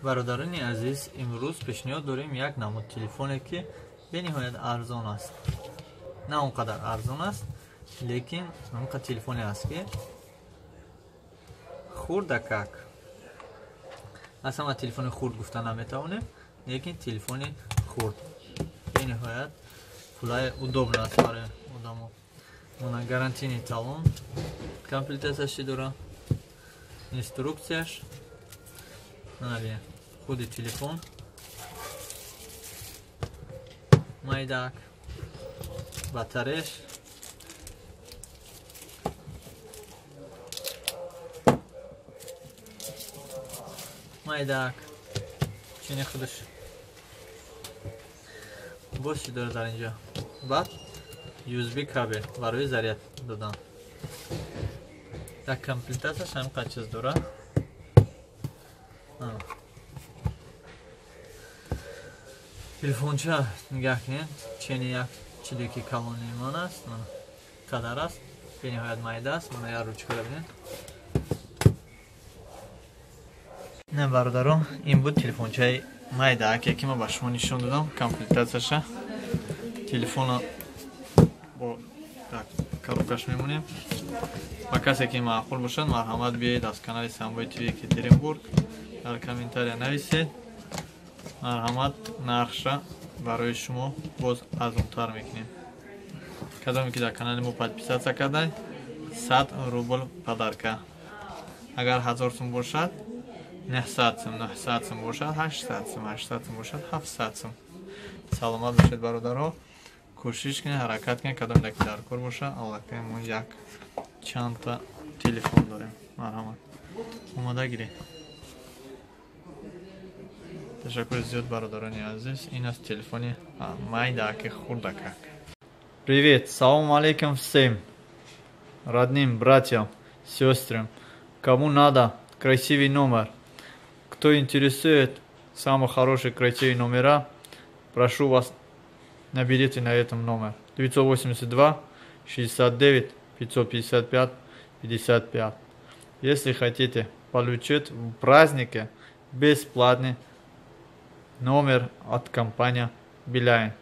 Бародарони азиз, имрӯз пешниҳод дорем як намуд телефоне, ки бениҳоят арзон аст. На он қадар арзон аст, лекин он қадар телефоне аст, ки хурдакак. Аз ҳама телефони хурд гуфта наметавонем, лекин телефони хурд бениҳоят пулай, удобно аст барои одамо. Мона гарантийный талон, комплектацияш чи дора, инструкцияш, наби худи телефон майдак, батареяш, майдак, чини худаш боз чи дора дар инҷо. Баъд USB кабел барои заряд додан. Дар комплектацияш ҳамин қадр чиз дорад. Телефонча нигаҳ кунед, чени як чизе ки калони ман аст, қадар аст, бениҳоят майда аст. Мана як ручкара бинед. Не, бародарон, ин буд телефончаи майдааке, ки ман ба шумо нишон додам комплектацияша. Телефона бо так коробкаш мемонем. Ба касе ки маъқул бошад, марҳамат, биёед аз канали Самбои ТВ Екатеринбург, дар комментария нависед. Марҳамат, нархша барои шумо боз арзонтар мекунем. Кадоме ки дар канали мо подписаться кардай, 100 рубл подарка. Агар 1000 сум бошад, 900 сум, 900 сум бошад, 800 сум, 800 сум бошад, 700 сум. Саломат бошед, бародаро. Кӯшиш кунед, ҳаракат кунед, кадоме ки дар кор боша. Аллакай мо як чандта телефон дорем. Марҳамат, омода гиред. Ташаккури зиёд, бародарони азиз. Ин аст телефони майдааки, хурдакак. Привет, салом алейкум всем родным, братьям, сестрам. Кому надо красивый номер, кто интересует самые хорошие красивые номера, прошу вас, наберите на этом номер 982 69 555 55. Если хотите получить в празднике бесплатный номер от компании Билайн.